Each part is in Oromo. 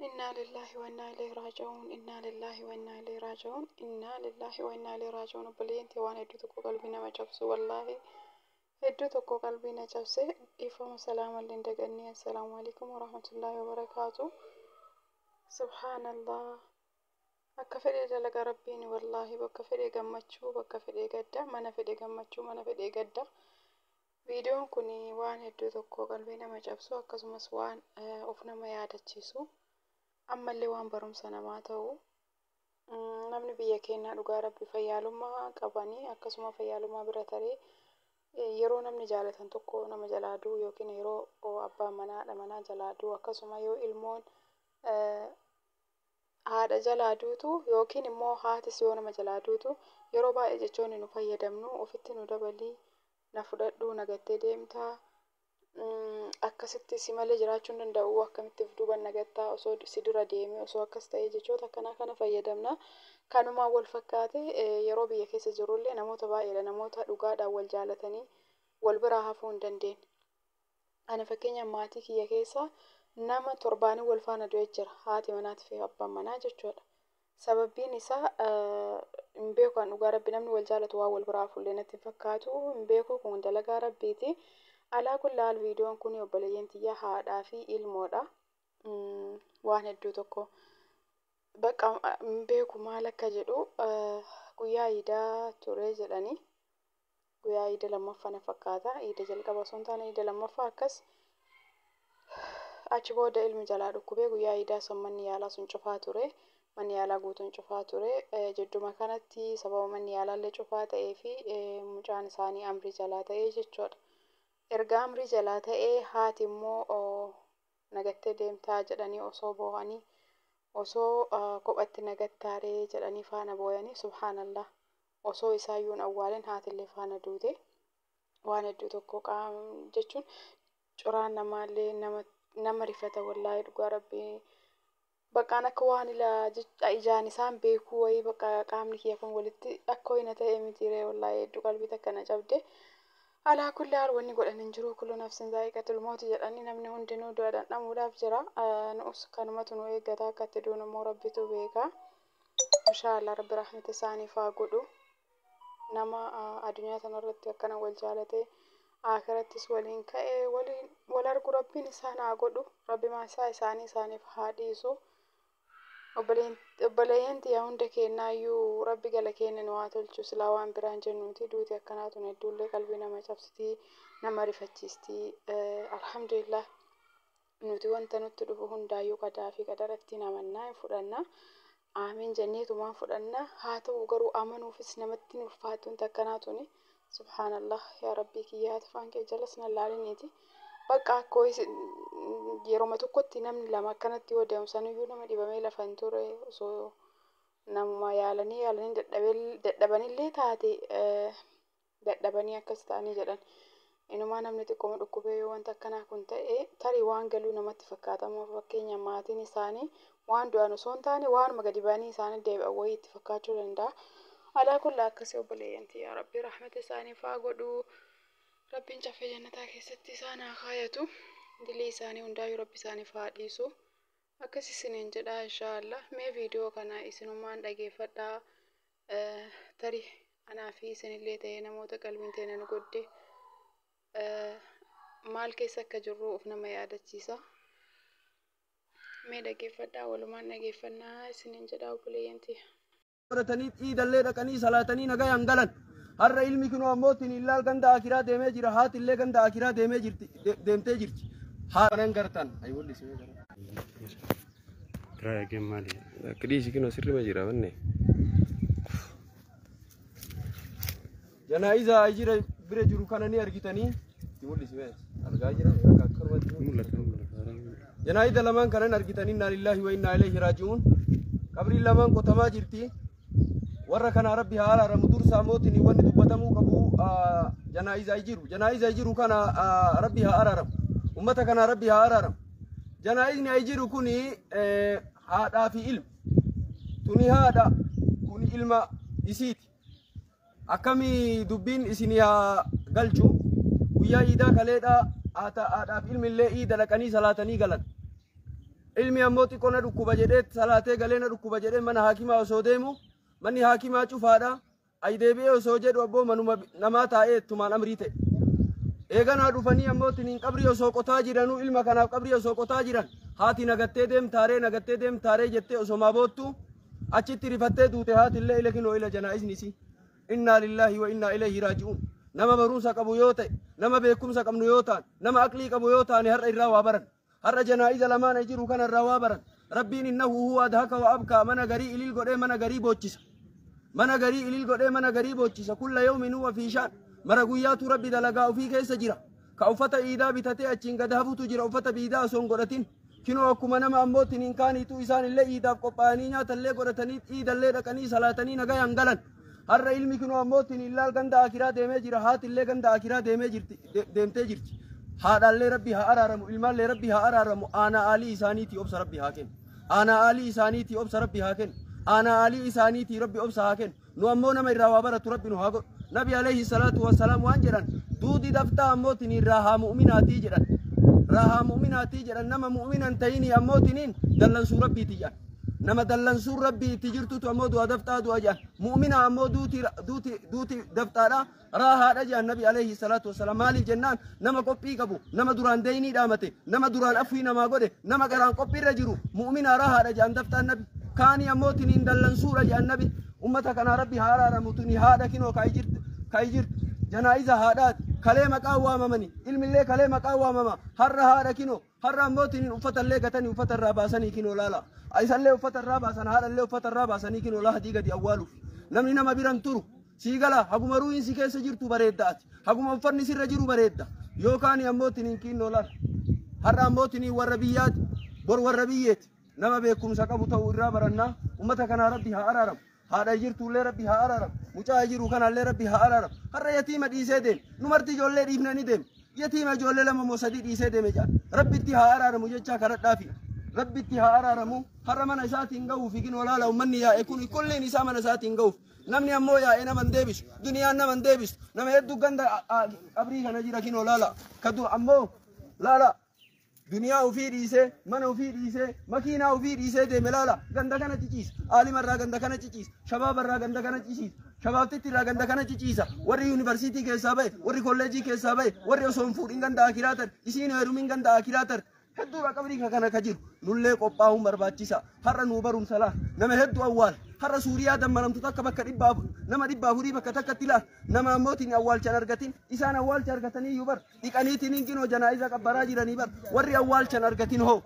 Innaa lillaahi wa innaa ilayhi raaji'uun. Innaa lillaahi wa innaa ilayhi raaji'uun. Innaa lillaahi wa innaa ilayhi raaji'uun. Obboleeyyan tiyya, waan hedduu tokko qalbii nama cabsu, wallaahi hedduu tokko qalbii na cabse. Dhiifama, salaamallee hin dagannee. Assalaamu alaikum warahmatullaahi wabarakaatu. Subhaanallah. Akka fedhee dalaga Rabbiin, wallaahi bakka fedhee gammachuu, bakka fedhee gadda, mana fedhee gammachuu, mana fedhee gadda. Viidiyoon kun waan hedduu tokko qalbii nama cabsu, akkasumas waan of nama yaadachiisu, ammallee waan barumsa namaa ta'u. Namni biyya keenyaa dhugaa Rabbi fayyaalummaa qabanii, akkasuma fayyaalummaa bira taree yeroo namni jaalatan tokko nama jalaa du'u yookiin yeroo abbaan manaa haadha manaa jalaa du'u, akkasuma yoo ilmoon haadha jalaa duutu yookiin immoo haatis yoo nama jalaa duutu, yeroo baay'ee jechoonni nu fayyadamnu ofitti nu dabalii, na fudhadhu, na gattee deemtaa, akkasitti si malee jiraachuu hin danda'u, akkamitti of duuban na gattaa, osoo si dura deemee, osoo akkas ta'ee, jechoota akkanaa kana fayyadamna. Kanumaan wal fakkaate yeroo biyya keessa jirrullee namoota baay'eedha namoota dhugaadhaan wal jaalatanii wal biraa hafuu hin dandeenye. Ani fakkeenya maatii kiyya keessa nama torbaanii wal faana du'ee jira, haati manaatii fi abbaan manaa jechuudha. Sababbiin isaa hin beeku an, dhugaa Rabbi namni wal jaalatu waan wal biraa hafullee natti hin fakkaatu, hin beeku, kun dalagaa Rabbiiti. Alaa kulli haal, viidiyoon kun obboleeyyan tiyya haadhaa fi ilmoodha. Waan hedduu tokko bakka hin beeku maal akka jedhu. Guyyaa iidaa ture jedhanii, guyyaa iida lammaffaa na fakkaata, iida jalqaba osoo hin taane iida lammaffaa akkas. Achi booda ilmi jalaa dhukkubee, guyyaa iidaa sun manni yaalaa sun cufaa ture, manni yaalaa guutuun cufaa ture. Jidduma kanatti sababa manni yaalaallee cufaa ta'ee fi mucaan isaanii amrii jalaa ta'ee jechuudha. Erga amrii jalaa ta'ee haati immoo nagattee deemtaa jedhanii osoo boo'anii, osoo kophatti nagattaaree jedhanii faana booyanii, subhaanallah, osoo isaayyuu hin awwaalin haatillee faana duute. Waan hedduu tokko qaam jechuun coraan namaallee nama rifata, wallaahi dhugaa Rabbii. Baqqaan akka waan ijaan isaan beekuu wayii, bakka qaamni kiyya kun walitti akka wayii na ta'e mitiiree, wallaahi hedduu qalbii takka na cabde. Alaa kulli haal, wanni godhan hin jiru. Kullu nafsin zaa'iqatul mawti jedhanii, namni hundinuu du'a dhandhamuudhaaf jira. Nuus kanumatu nu eeggata, akka itti duunu immoo Rabbitu beeka. Inshaallah Rabbi rahmata isaaniif haa godhu. Nama addunyaa tanarratti akkana wal jaalate akirattis waliin ka'e waliin wal argu Rabbiin isaan haa godhu. Rabbi maasaa isaanii isaaniif haa dhiisu. Obboleeyyan tiyya, hunda kennaayyuu Rabbi gala keenya nu haa tolchu. Silaa waan biraan jennuuti, duuti akkanaa tun hedduullee qalbii nama cabsitii, nama rifachiistii. Alhamdulillah, nuti wanta nutti dhufu hundaayyuu qadaa fi qadaratti amannaa, hin fudhanna, aamiin jenneetumaan fudhanna. Haa ta'u garuu amanuufis namatti hin ulfaatu wanti akkanaa tuni. Subhaanallah, yaa Rabbii kiyyaa, afaan kee jalas na laaliniiti. Bakka akka yeroo tokkotti namni lama akkanatti yoo deemu saniyyuu nama dhibamee lafa hin ture, osoo namuma yaalanii yaalanii dadhabanillee taate, dadhabanii akkas ta'anii jedhan. Inumaa namni xiqqooma dhukkubee yoo wanta akkanaa kun ta'e tarii waan galuu namatti fakkaatama. Fakkeenya maatiin isaanii waan du'an osoo hin taane waanuma gadi ba'anii isaanii deebi'an wayii itti fakkaachuu danda'a. Alaa kulla akkasii obboleeyyan tiyya, Rabbi rahmata isaaniif haa godhu. Rabbiin caffee jannataa keessatti isaan haa kaayatu. Dilii isaanii hundaayyuu Rabbi isaaniif haa dhiisu. Akkas isiniin jedha inshaallah. Mee viidiyoo kana isinummaan dhageeffadhaa. Tarii anaa fi isinillee ta'ee namoota qalbiin teenya nu godde maal keessa akka jirru of nama yaadachiisa. Mee dhageeffadhaa, walumaan dhageeffannaa isiniin jedha obboleeyyan tiyya. Godhatanii iidallee dhaqanii salaatanii nagayaan galan. Har'a ilmi kunoo ammoo tinillaal ganda akiraa deemee jira, haatillee ganda akiraa deemee jirti, deemtee jirti. Haadhan gartan. Ayi walli isin gara. Try again maali? Akka dhiisi, kinoo sirrima jira wanne. Janaa'iza jira bira jiru kana ni argitanii. Itti mul'isi mee. Argaa jira akka akkanumatti. Mul'ata, mul'ata. Janaa'iza lamaan kanan argitanii, innaa lillaahi wa innaa ilayhi raaji'uun. Qabriin lamaan qotamaa jirti. Warra kana Rabbi haa araaramu. Dursaa mootiin wanni dubbatamuu qabu janaa'iza jiru. Janaa'iza jiru kana Rabbi haa araaramu. Ummata kana Rabbi haa araaramu. Janaa'izni jiru kuni haadhaa fi ilma. Tuni haadha, kuni ilma isiiti. Akkamii dubbiin isinii haa galchu? Guyyaa iidaa kaleedha, haadhaaf ilmi illee iida dhaqanii salaatanii galan. Ilmi ammoo xiqqoo na dhukkuba jedhee salaatee galee na dhukkuba jedhee mana haakimaa osoo deemu manni haakimaa cufaadha. Ay deebi'ee osoo jedhu abboo manuma namaa taa'ee tumaan amrii ta'e. Eeganaa dhufanii ammoo tiniin qabrii osoo qotaa jiranuu ilma kanaaf qabrii osoo qotaa jiran haati nagattee deemtaaree nagattee deemtaaree jettee osomaa boottu achitti rifattee duute haatillee ila kinoo ila janaa'iznisi. Innaa lillaahi wa innaa ilayhi raaji'uun. Nama barumsa qabu yoo ta'e, nama beekumsa qabnu yoo ta'an, nama aqlii qabu yoo ta'an har'a irraa waa baran. Har'a janaa'iza lamaan jiru kana irraa waa baran. Rabbiin innahu huwa adhaka wa abkaa mana garii ilil godhee mana garii boochisa. Mana garii ilil godhee mana garii boochisa. Kulla yawmin huwa fi shaan. Mara guyyaatu rabbi dalagaa ofii keessa jira. Ka uffata iidaa bitatee achiin gad hafutu jira uffata biidaa osoo hin godhatin. Kinoo akkuma nama ammoo tiniin kaaniitu isaan illee iidaaf qophaa'anii nyaatallee godhatanii iidallee dhaqanii salaatanii nagayaan galan. Har'a ilmi kinoo ammoo tiniin laal ganda akiraa deemee jira haatillee ganda akiraa deemee jirti deemtee jirti. Haadhaallee rabbi haa araaramu ilmaallee rabbi haa araaramu aanaa aalii isaaniitii obsa rabbi haa kennu. Aanaa aalii isaaniitii obsa rabbi haa kennu. Aanaa aalii isaaniitii rabbi obsa haa kennu. Nu ammoo nama irraa waa baratu rabbi nu haa godhu. Nabi alayhi salaatu wassalaam waan jedhan duudi daftaa ammoo tiniin raahaa mu'minaatii jedhan. Raahaa mu'minaatii jedhan nama mu'minan ta'inii ammoo tiniin dallansuu rabbiiti jedhan. Nama dallansuun rabbii itti jirtutu ammoo du'a daftaa du'a jedhan. Mu'mina ammoo duuti duuti duuti daftaadha raahaadha jedhan nabi alayhi salaatu wassalaam. Maaliif jennaan nama qophii qabu nama duraan deeyinii dhaamate nama duraan afwii namaa godhe nama garaan qophiirra jiru mu'mina raahaadha jedhan daftaan nabi. Kaanii ammoo tiniin dallansuudha jedhan nabi. Ummata kanaa rabbi haa araaramu tuni haadha kinoo kaa'ii jirtu kaa'ii jirtu janaa'iza haadhaati kalee maqaa waamamani ilmillee kalee maqaa waamama har'a haadha kinoo har'a ammoo tiniin uffatallee gatanii uffata irraa baasanii kinoo laala isallee uffata irraa baasan haadhallee uffata irraa baasanii kinoo lahadii gadi awwaaluuf namni nama biran turu sii gala haguma ruuhin si keessa jirtu bareedda ati haguma uffanni sirra jiru bareedda yookaan ammoo tiniin kinnoo laala har'a ammoo tiniin warra biyyaati bor warra biyyeeti nama beekumsa qabu ta'uu irraa barannaa ummata kanaa rabbi haa araaramu. Haadha jirtullee rabbi haa araaramu. Mucaa jiru kanallee rabbi haa araaramu. Har'a yatiima dhiisee deeme. Numarti ijoollee dhiifnanii deeme. Yatiima ijoollee lama moo sadii dhiisee deeme jedha. Rabbitti haa araaramu jechaa kadhadhaafi. Rabbitti haa araaramu. Har'a mana isaatiin gahuuf hikin olaala uummanni yaa'e kun kulliin isaa mana isaatiin gahuuf. Namni ammoo yaa'e nama hin deebisu. Duniyaan nama hin deebisu. Nama hedduu ganda qabrii kana jira kin olaala. Kadu ammoo laala. Duniyaa ofii dhiisee mana ofii dhiisee makiinaa ofii dhiisee deeme laala ganda kana ciciisa aalimarraa ganda kana ciciisa shabaabarraa ganda kana ciciisa shabaabtittirraa ganda kana ciciisa warri yuunivarsiitii keessaa ba'e warri kolleejii keessaa ba'e warri osoo hin fuudhin ganda akiraa tar isiin heerumin ganda akiraa tar hedduudha qabrii kana ka jiru nullee qophaa'uun barbaachisa har'a nuu barumsa laa nama hedduu awwaal har'a suuriyaa dammaramtu takka bakka dhibbaa nama 400 bakka takkatti laal nama ammootiin awwaalchan argatin isaan awwaalcha argatanii iyyuu bar dhiqaniitiin hinginoo janaa'iza qabbaraa jiranii bar warri awwaalchan argatin hoo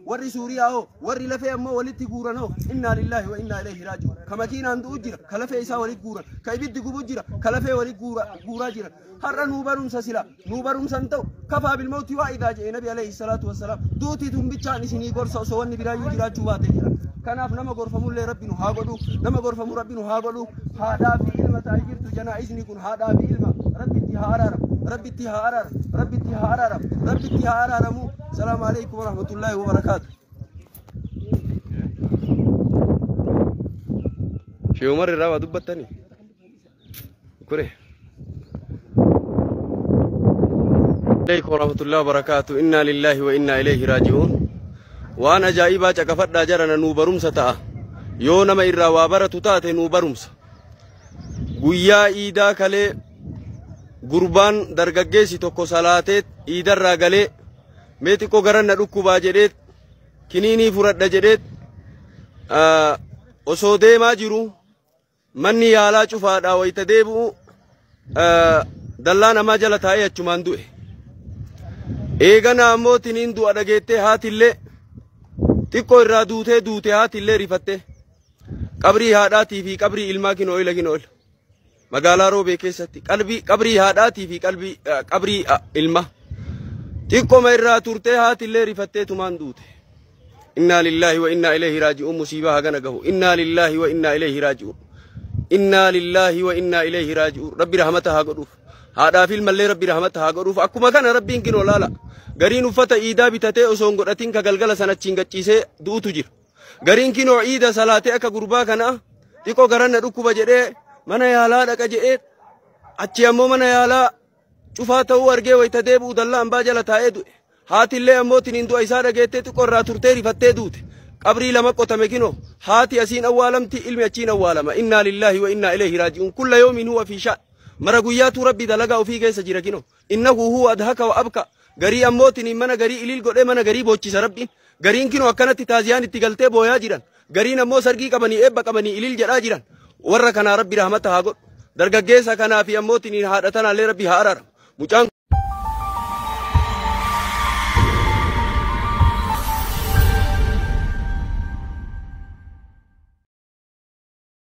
warri suuriyaa hoo warri lafee ammoo walitti guuran hoo innaa lillaahi wa innaa ilayhi raaji'uun ka makiinaan du'u jira ka lafee isaa walitti guuran ka ibiddi gubu jira ka lafee walitti guuraa jiran har'a nuu barumsa sila nuu barumsa hin ta'u kafaa bilmawti waa idaa jedhe nabi alayhi salaatu wassalaam duutii tumbichaan isinii gorsa osoo wanni biraayyuu jiraachuu baate jedha. Kanaaf nama gorfamullee rabbi nu haa godhu nama gorfamu rabbi nu haa godhu haadhaa fi ilma ta'ee jirtu janaa'izni kun haadhaa fi ilma rabbitti haa araaramu rabbitti haa araaramu rabbitti haa araaramu rabbitti haa araaramu. Salaamu alaikum warahmatullaahi wabarakaatu. Shee Umar irraa waa dubbattanii? Kure. Alaikum warahmatullaahi wabarakaatu. Innaa lillaahi wa innaa ilayhi raaji'uun. Waan ajaa'ibaa caqafadhaa jarana nuu barumsa ta'a. Yoo nama irraa waa baratu taate nuu barumsa. Guyyaa iidaa kalee gurbaan dargaggeessi tokko salaatee iidarraa galee mee xiqqoo garanna dhukkubaa jedhee kiniinii fudhadha jedhee osoo deemaa jiru manni yaalaa cufaadhaa wayita deebi'u dallaa namaa jala taa'ee achumaan du'e. Eegana ammoo tiniin du'a dhageettee haatillee xiqqoo irraa duutee duute haatillee rifatte qabrii haadhaatii fi qabrii ilmaa kinoo ila kinoo ila magaalaa Roobee keessatti qabrii haadhaatii fi qabrii ilmaa xiqqooma irraa turtee haatillee rifattee tumaan duute. Innaa lillaahi wa innaa ilayhi raaji'uun musiibaa hagana gahu. Innaa lillaahi wa innaa ilayhi raaji'uun. Innaa lillaahi wa innaa ilayhi raaji'uun. Rabbi rahmata haa godhuuf. Haadhaa fi ilmallee rabbi rahmata haa godhuuf. Akkuma kana rabbiin kinoo laala. Gariin uffata iidaa bitatee osoo hin godhatin ka galgala sana achiin gachiisee du'utu jira. Gariin kinoo iida salaatee akka gurbaa kanaa xiqqoo garanna dhukkuba jedhee mana yaalaa dhaqa jedhee achi ammoo mana yaalaa cufaa ta'uu argee wayita deebi'u dallaa hambaa jala taa'ee du'e. Haatillee ammootiin du'a isaa dhageettee xiqqoo irraa turtee rifattee duute. Qabrii lama qotame kinoo haati asiin awwaalamti, ilmi achiin awwaalama. Innaa lillaahi wa innaa ilayhi raaji'uun. Kulla yoomiin huwa fi shaan. Mara guyyaatu Rabbi dalagaa ofii keessa jira kinoo. Innahu huwa adhaka wa abka. Garii ammootiin mana garii ilil godhee mana garii boochisa Rabbiin. Gariin kinoo akkanatti taaziyaan itti galtee booyaa jiran. Gariin ammoo sargii qabanii eebba qabanii ilil jedhaa jiran. Warra kanaa Rabbi rahmata haa godhu. Dargaggeessa kanaa fi ammootiin haadha tanaallee Rabbi haa araaramu. Mucaan